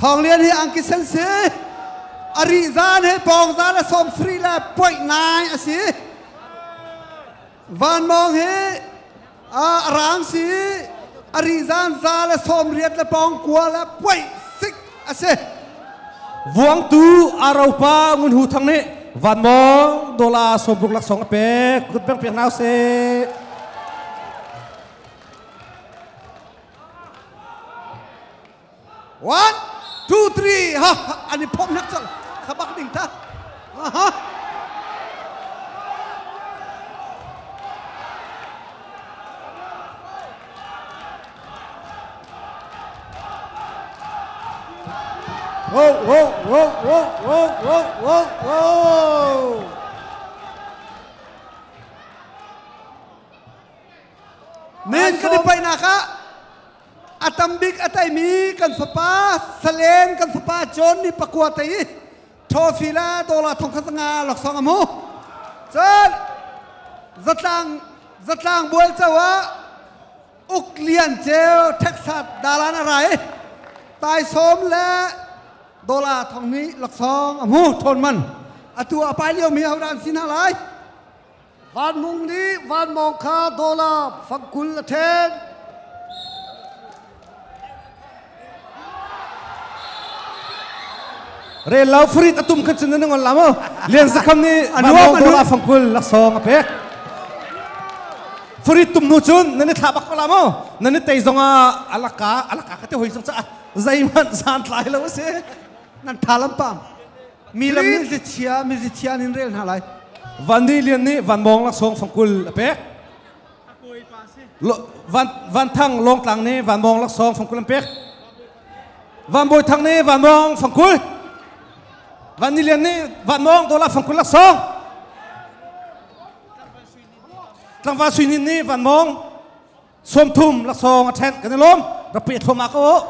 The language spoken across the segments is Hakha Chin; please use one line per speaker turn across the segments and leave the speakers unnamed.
Thong Lian hi angki sen si. Ari zan he pawng zan le som sri le point nine a si. Van Mawng hi a rang si. Ari zan za le som riat le pawng kua le point six a si.
Vuangtu Aropa Ngun Hu Thang nih Van Mawng dola sawmruk laksawng a pek. Kut beng piak nau seh.
One, two, three, ha, an i phomh hnek cang. Khabak ding ta. Aha. Whoa, whoa, whoa, whoa, whoa, whoa, whoa, whoa. Men kan i paihnak ah a tam bik a taimi kan fapa Salen kan fapa John nih pakua tei i trophy le dollar thong khat nga laksawng a hmu. Cun zatlang zatlang bual co ah Uk Lian Ceu Texas dalan a ra i taisawm le dollar thong hnih laksawng a hmu thawn man. Atu a pai liomi hodah an si hna lai?
Van Mung nih Van Mawng kha dollar fangkul a ṭhen.
Rel lo furit atum khan cun nan ngon la mo. Lian Zakham nih Van Mawng dollar fangkul laksawng a pek. Furit tum hnu cun nan i thla bak ko la mo. Nan i tei zong ah alaka alaka ka te hoi zong ca zeihmanh san tlai lo a si.
Nan tha lampang. Mi lam mi zichia mi zichia nin rel hna lai.
Van Ni Lian nih Van Mawng laksawng fangkul a pek. Van Van Thang Lawngtlang nih Van Mawng laksawng fangkul an pek. Van Bawi Thang nih Van Mawng fangkul. Van Ni Lian nih Van Mawng dollar fangkul laksawng. Tlangval Sui Hnin nih Van Mawng sawmthum laksawng a ṭhenh kan i lawm rak pe thluahmah ko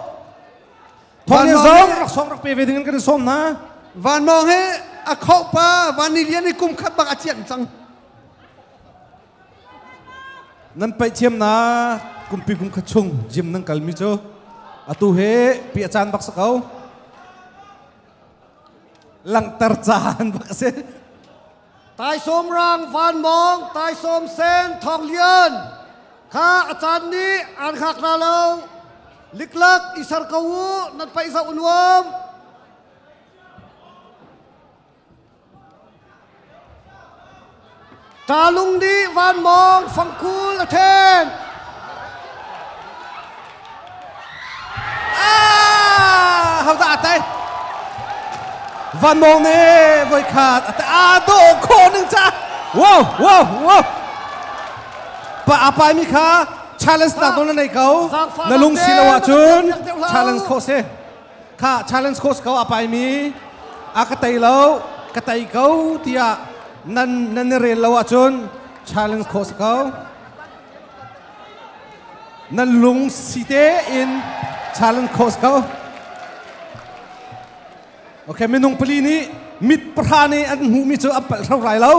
thawng in zong laksawng rak pe ve ding in kan i sawm hna.
Van Mawng hi a khoh pa Van Ni Lian i kum khat bak a cianh cang.
Nan paih thiam na kumpi kum khat chung gym nan kalmi cu atu he pi a caan bak sa ko langhter caan bak a si.
Taisawm rang Van Mawng, Taisawm sen Thawng Lian kha a caan nih an hngak hna lo. Liklak i ser ko u, nan paih zoh nuam. Ṭalung nih Van Mawng fangkul a ṭhen.
Ah, hodah a tei? Van Mawng nih voikhat a tei. Aa dawh khawh ning ca. Wow, wow, wow. Pa a pai mi kha challenge nak nawl na nei ko. Na lung si lo ahcun challenge khawh si. Kha challenge khawh si ko a pai mi a ka tei lo, ka tei ko tiah nan nan i rel lo ahcun challenge khawh si ko. Nan lung si tein challenge khawh si ko. Okay, minung pali nih mit pahra nih an hmuhmi cu an palh hro rai lo.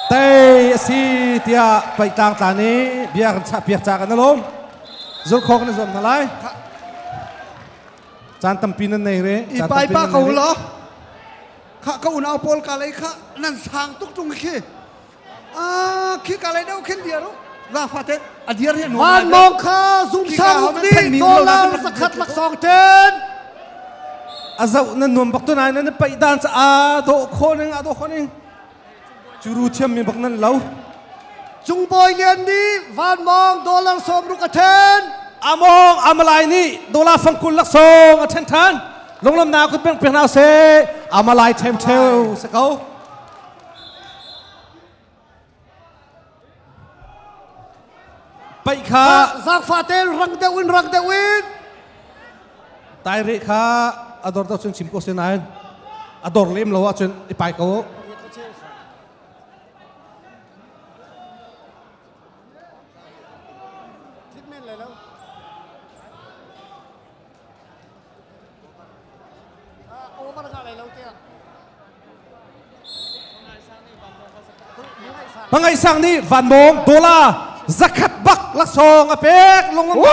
Tei a si tiah paih tlang nih bia kan chah piak ca kan alawm. Zulh khawh kan i zuam hna lai. Caan tampi nan nei re.
I pai pa ko law. Kha ka unau pawl ka lei kha nan sang tuk tung khi. Khi ka lei deuh khin dir u. Zafa te a dir hi
nuam. Van Mawng kha zum sang uk nih dollar zakhat laksawng ten.
A zoh nan nuam bak tu nai nan paih dan ca a dawh kho ning a dawh kho ning. Curu thiam mi bak nan lo.
Cung Bawi Lian nih Van Mawng dollar 60 a then.
Among Amalai nih dollar fangkul laksawng a then than. Lunglam na kut peng peng na se Amalai them theu se ko. Paih kha
Zaangfah te rang deuh in rang deuh in.
Taire kha a dor deuh cun chim ko si nain a dor lem lo ahcun i pai ko. Pangaisang nih Van Mawng dollar zakhat bak laksawng a pek lunglong.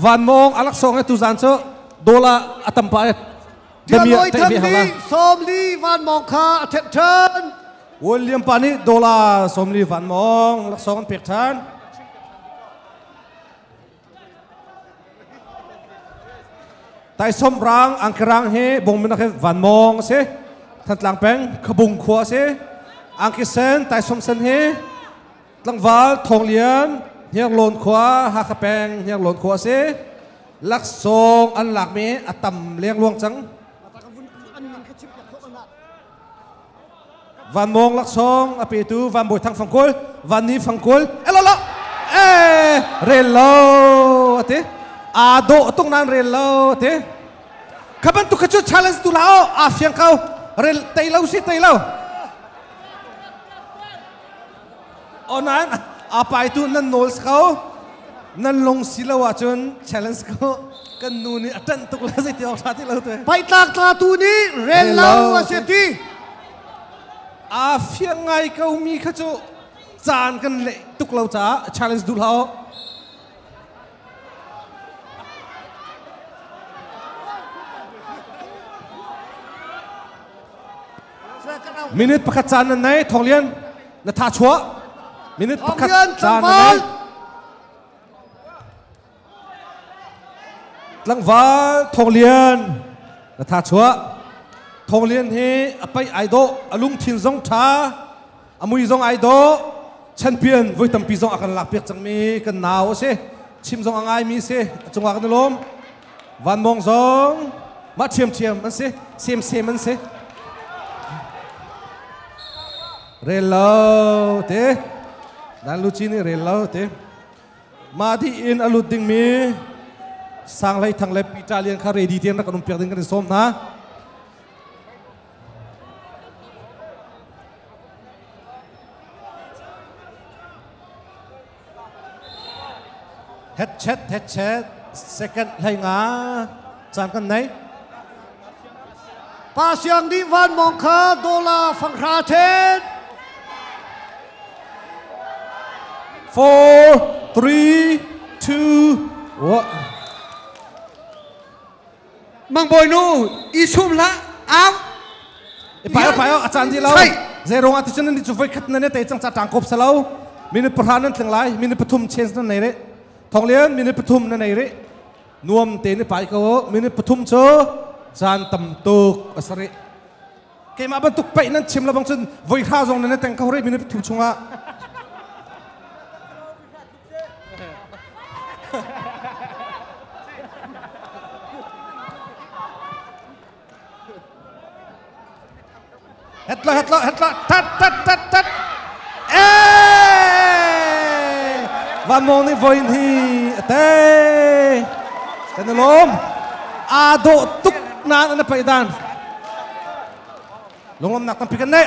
Van Mong alak song e tu zan chu dola atam pa e
Damia te bi hala Somli Van Mong kha a thet than
William pa nih dola Somli Van Mong laksawng an pek than. Taisom rang angkerang hi bongminak hi Van Mong a si. Thantlang peng Khabung khua a si. Angkisen Taisom sen hi tlangval Thawng Lian Hniarlawn khua Hakha peng Hniarlawn khua a si. Laksawng an lakmi a tam lengluang cang. Van Mong laksawng a petu Van Bawi Thang Fangkul Van Ni Fangkul elo lo e rel lo ati a do tung nan rel lo ati kha bantuk kha cu challenge tu lao a fiang kau rel tei lo si tei lo onan a pai tu nan nawl kau nan long si lo ahcun challenge ko kan nu nih a ṭanh tuk la zei ti awk ṭha ti lo te
pai tlak tla tu nih rel lo a si ti
a fiang ngai ko mi kha cu caan kan leh tuk lo caah challenge duh hlah Minute pakhat caan nan nei Thawng Lian na tha chuah minute pakhat caan nan nei Tlangval Thawng Lian na tha chuah Thawng Lian hi a pai ai dawh a lungthin zong tha a mui zong ai dawh champion voi tampi zong a kan lak piak cangmi kan nau a si chim zong a ngaimi si a cungah kan i lawm Van Mong zong mah ṭhiamṭhiam an si sem sem an si rel lo te dan luci nih rel lo te mah dih in a lut dingmi Sang Hlei Thang le Peter Lian kha ready tein rak kan um piak ding kan in sawm hna. Headchat headchat second hlei nga caan kan nei.
Pa Siang nih Van Mong kha dola fanghra then.
4 3 2 1
Mang Bawi nu i sum hlah au.
Pai pai a caan di lo. Zerong ati cun ni cu voi khat na ne te cang cha tang kop salo. Minute pahra nan tling lai. Minute pathum change nan nei re. Thong Lian minute pathum na nei re. Nuam te ni pai ko minute pathum cu caan tam tuk asari. Keimah bantuk paih nan chim lo bang cun voi hra zong nan teng ko re minute pathum chungah. Hetla hetla hetla tat tat tat tat eh Van Mong nih voin hi ate kan lom a do tuk nan an pai dan lunglom nak tampi kan nei.